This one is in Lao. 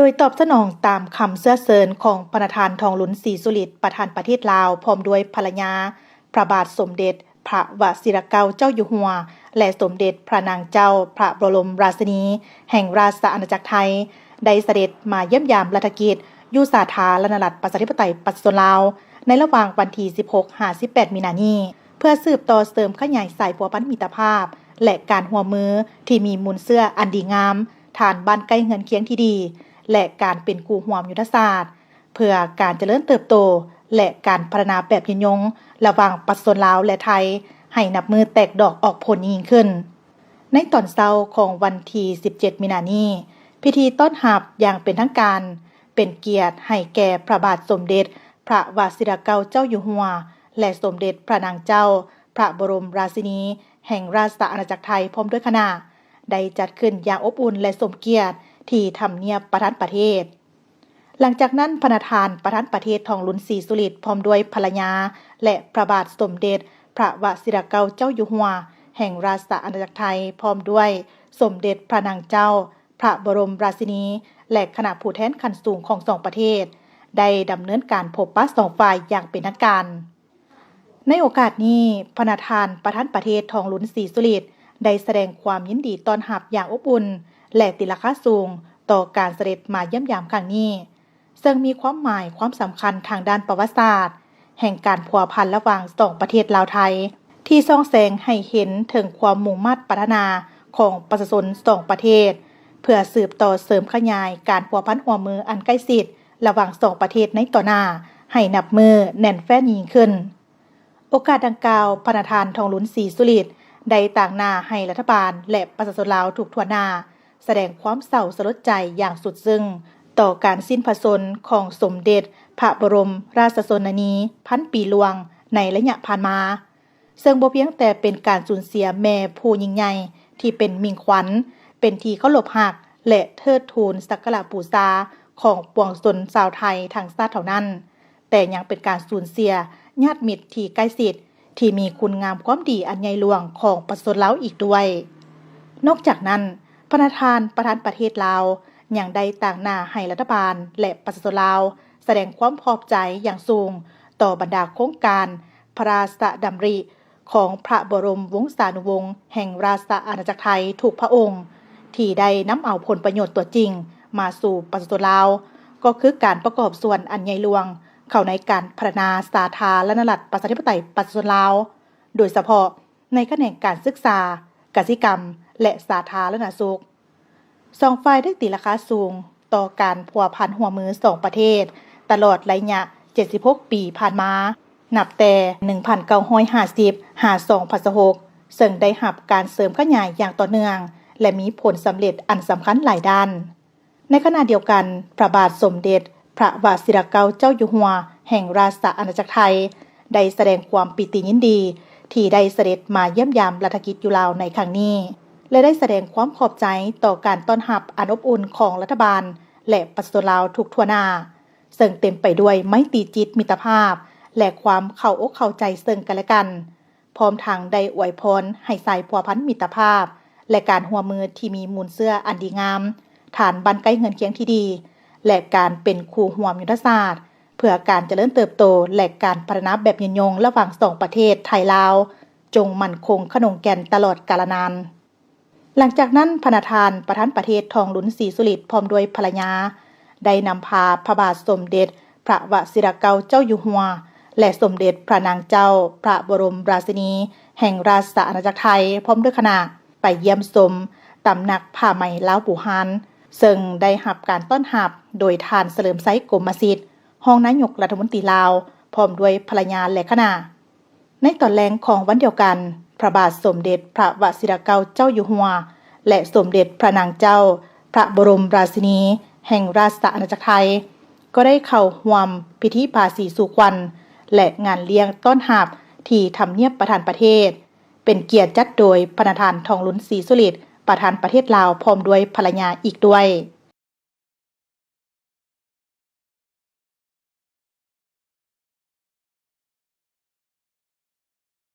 ໂດຍຕອບສະໜອງຕາມຄຳເຊື້ອເຊີນຂອງພະນະທ່ານ ທອງລຸນ ສີສຸລິດ ປະທານປະເທດລາວ ພ້ອມດ້ວຍພັນລະຍາ, ພະບາດສົມເດັດພະວະຊິລະເກົ້າເຈົ້າຢູ່ຫົວ ແລະ ສົມເດັດພະນາງເຈົ້າພະບໍລົມລາຊິນີແຫ່ງລາຊະອານາຈັກໄທ ໄດ້ສະເດັດມາຢ້ຽມຢາມລັດຖະກິດຢູ່ສາທາລະນະລັດ ປະຊາທິປະໄຕ ປະຊາຊົນລາວ ໃນລະຫວ່າງວັນທີສິບຫົກຫາສິບແປດມີນານີ້ ເພື່ອສືບຕໍ່ເສີມຂະຫຍາຍສາຍພົວພັນມິດຕະພາບ ແລະ ການຮ່ວມມືທີ່ມີມູນເຊື້ອອັນດີງາມ, ຖານບ້ານໃກ້ເຮືອນຄຽງທີ່ດີ ແລະ ການເປັນຄູ່ຮ່ວມຍຸດທະສາດ ເພື່ອການຈະເລີນເຕີບໂຕ ແລະ ການພັດທະນາແບບຍືນຍົງ ລະຫວ່າງປະຊາຊົນລາວ ແລະ ໄທ ໃຫ້ນັບມື້ແຕກດອກອອກຜົນຍິ່ງຂຶ້ນ. ໃນຕອນເຊົ້າຂອງວັນທີສິບເຈັດມີນານີ້, ພິທີຕ້ອນຮັບຢ່າງເປັນທາງການ ເປັນກຽດໃຫ້ແກ່ພະບາດສົມເດັດພະວະຊິລະເກົ້າເຈົ້າຢູ່ຫົວ ແລະ ສົມເດັດພະນາງເຈົ້າພະບໍລົມລາຊິນີແຫ່ງລາຊະອານາຈັກໄທ ພ້ອມດ້ວຍຄະນະ ໄດ້ຈັດຂຶ້ນຢ່າງອົບອຸ່ນ ແລະ ສົມກຽດທີ່ທຳນຽບປະທານປະເທດ. ຫຼັງຈາກນັ້ນ, ພະນະທ່ານປະທານປະເທດ ທອງລຸນ ສີສຸລິດ ພ້ອມດ້ວຍພັນລະຍາ ແລະ ພະບາດສົມເດັດພະວະຊິລະເກົ້າເຈົ້າຢູ່ຫົວ ແຫ່ງລາຊະອານາຈັກໄທ ພ້ອມດ້ວຍສົມເດັດພະນາງເຈົ້າພະບໍລົມລາຊິນີ ແລະ ຄະນະຜູ້ແທນຂັ້ນສູງຂອງສອງປະເທດ ໄດ້ດຳເນີນການພົບປະສອງຝ່າຍຢ່າງເປັນທາງການ. ໃນໂອກາດນີ້, ພະນະທ່ານປະທານປະເທດ ທອງລຸນ ສີສຸລິດ ໄດ້ສະແດງຄວາມຍິນດີຕ້ອນຮັບຢ່າງອົບອຸ່ນ ແລະ ຕີລາຄາສູງຕໍ່ການສະເດັດມາຢ້ຽມຢາມຄັ້ງນີ້, ເຊິ່ງມີຄວາມໝາຍຄວາມສຳຄັນທາງດ້ານປະຫວັດສາດ ແຫ່ງການພົວພັນລະຫວ່າງສອງປະເທດລາວ-ໄທ ທີ່ສ່ອງແສງໃຫ້ເຫັນເຖິງຄວາມມຸ່ງມາດປາດຖະໜາຂອງປະຊາຊົນສອງປະເທດ ເພື່ອສືບຕໍ່ເສີມຂະຫຍາຍການພົວພັນຮ່ວມມືອັນໃກ້ຊິດລະຫວ່າງສອງປະເທດໃນຕໍ່ໜ້າ ໃຫ້ນັບມື້ແໜ້ນແຟ້ນຍິ່ງຂຶ້ນ. ໂອກາດດັ່ງກ່າວ, ພະນະທ່ານ ທອງລຸນ ສີສຸລິດ ໄດ້ຕາງໜ້າໃຫ້ລັດຖະບານ ແລະ ປະຊາຊົນລາວທຸກທົ່ວໜ້າ ສະແດງຄວາມເສົ້າສະຫຼົດໃຈຢ່າງສຸດຊຶ້ງຕໍ່ການສິ້ນພະຊົນຂອງສົມເດັດພະບໍລົມລາຊະຊົນນະນີພັນປີຫຼວງໃນໄລຍະຜ່ານມາ, ເຊິ່ງບໍ່ພຽງແຕ່ເປັນການສູນເສຍແມ່ຜູ້ຍິ່ງໃຫຍ່ທີ່ເປັນມິ່ງຂວັນ, ເປັນທີ່ເຄົາລົບຮັກ ແລະ ເທີດທູນສັກກາລະບູຊາຂອງປວງຊົນຊາວໄທທັງຊາດເທົ່ານັ້ນ, ແຕ່ຍັງເປັນການສູນເສຍຍາດມິດທີ່ໃກ້ຊິດ ທີ່ມີຄຸນງາມຄວາມດີອັນໃຫຍ່ຫຼວງຂອງປະຊາຊົນລາວອີກດ້ວຍ. ນອກຈາກນັ້ນ, ພະນະທ່ານປະທານປະເທດລາວ ຍັງໄດ້ຕາງໜ້າໃຫ້ລັດຖະບານ ແລະ ປະຊາຊົນລາວ ສະແດງຄວາມຂອບໃຈຢ່າງສູງຕໍ່ບັນດາໂຄງການພະລາຊະດຳລິ ຂອງພະບໍລົມວົງສານຸວົງແຫ່ງລາຊະອານາຈັກໄທທຸກພະອົງ ທີ່ໄດ້ນຳເອົາຜົນປະໂຫຍດຕົວຈິງມາສູ່ປະຊາຊົນລາວ, ກໍຄືການປະກອບສ່ວນອັນໃຫຍ່ຫຼວງເຂົ້າໃນການພັດທະນາສາທາລະນະລັດ ປະຊາທິປະໄຕ ປະຊາຊົນລາວ, ໂດຍສະເພາະໃນຂະແໜງການສຶກສາ, ກະສິກຳ ແລະ ສາທາລະນະສຸກ. ສອງຝ່າຍໄດ້ຕີລາຄາສູງຕໍ່ການພົວພັນຮ່ວມມືສອງປະເທດ ຕະຫຼອດໄລຍະເຈັດສິບຫົກປີຜ່ານມາ, ນັບແຕ່ໜຶ່ງພັນເກົ້າຮ້ອຍຫ້າສິບຫາສອງພັນຊາວຫົກ ເຊິ່ງໄດ້ຮັບການເສີມຂະຫຍາຍຢ່າງຕໍ່ເນື່ອງ ແລະ ມີຜົນສຳເລັດອັນສຳຄັນຫຼາຍດ້ານ. ໃນຂະນະດຽວກັນ, ພະບາດສົມເດັດພະວະຊິລະເກົ້າເຈົ້າຢູ່ຫົວແຫ່ງລາຊະອານາຈັກໄທ ໄດ້ສະແດງຄວາມປີຕິຍິນດີທີ່ໄດ້ສະເດັດມາຢ້ຽມຢາມລັດຖະກິດຢູ່ລາວໃນຄັ້ງນີ້ ແລະ ໄດ້ສະແດງຄວາມຂອບໃຈຕໍ່ການຕ້ອນຮັບອັນອົບອຸ່ນຂອງລັດຖະບານ ແລະ ປະຊາຊົນລາວທຸກທົ່ວໜ້າ, ເຊິ່ງເຕັມໄປດ້ວຍໄມຕີຈິດມິດຕະພາບ ແລະ ຄວາມເຂົ້າອົກເຂົ້າໃຈເຊິ່ງກັນແລະກັນ, ພ້ອມທັງໄດ້ອວຍພອນໃຫ້ສາຍພົວພັນມິດຕະພາບ ແລະ ການຮ່ວມມືທີ່ມີມູນເຊື້ອອັນດີງາມ, ຖານບ້ານໃກ້ເຮືອນຄຽງທີ່ດີ ແລະ ການເປັນຄູ່ຮ່ວມຍຸດທະສາດ ເພື່ອການຈະເລີນເຕີບໂຕ ແລະ ການພັດທະນາແບບຍືນຍົງລະຫວ່າງສອງປະເທດໄທ-ລາວ ຈົ່ງໝັ້ນຄົງຂະໜົງແກ່ນຕະຫຼອດກາລະນານ. ຫຼັງຈາກນັ້ນ, ພະນະທ່ານປະທານປະເທດ ທອງລຸນ ສີສຸລິດ ພ້ອມດ້ວຍພັນລະຍາ ໄດ້ນຳພາພະບາດສົມເດັດພະວະຊິລະເກົ້າເຈົ້າຢູ່ຫົວ ແລະ ສົມເດັດພະນາງເຈົ້າພະບໍລົມລາຊິນີແຫ່ງລາຊະອານາຈັກໄທ ພ້ອມດ້ວຍຄະນະ ໄປຢ້ຽມຊົມຕຳໜັກຜ້າໄໝລາວບູຮານ, ເຊິ່ງໄດ້ຮັບການຕ້ອນຮັບໂດຍທ່ານ ສະເຫຼີມໄຊ ກົມມະສິດ ຮອງນາຍົກລັດຖະມົນຕີລາວ ພ້ອມດ້ວຍພັນລະຍາ ແລະ ຄະນະ. ໃນຕອນແລງຂອງວັນດຽວກັນ, ພະບາດສົມເດັດພະວະຊິລະເກົ້າເຈົ້າຢູ່ຫົວ ແລະ ສົມເດັດພະນາງເຈົ້າພະບໍລົມລາຊິນີແຫ່ງລາຊະອານາຈັກໄທ ກໍໄດ້ເຂົ້າຮ່ວມພິທີບາສີສູ່ຂວັນ ແລະ ງານລ້ຽງຕ້ອນຮັບທີ່ທຳນຽບປະທານປະເທດ, ເປັນກຽດຈັດໂດຍພະນະທ່ານ ທອງລຸນ ສີສຸລິດ ປະທານປະເທດລາວ ພ້ອມດ້ວຍພັນລະຍາອີກດ້ວຍ.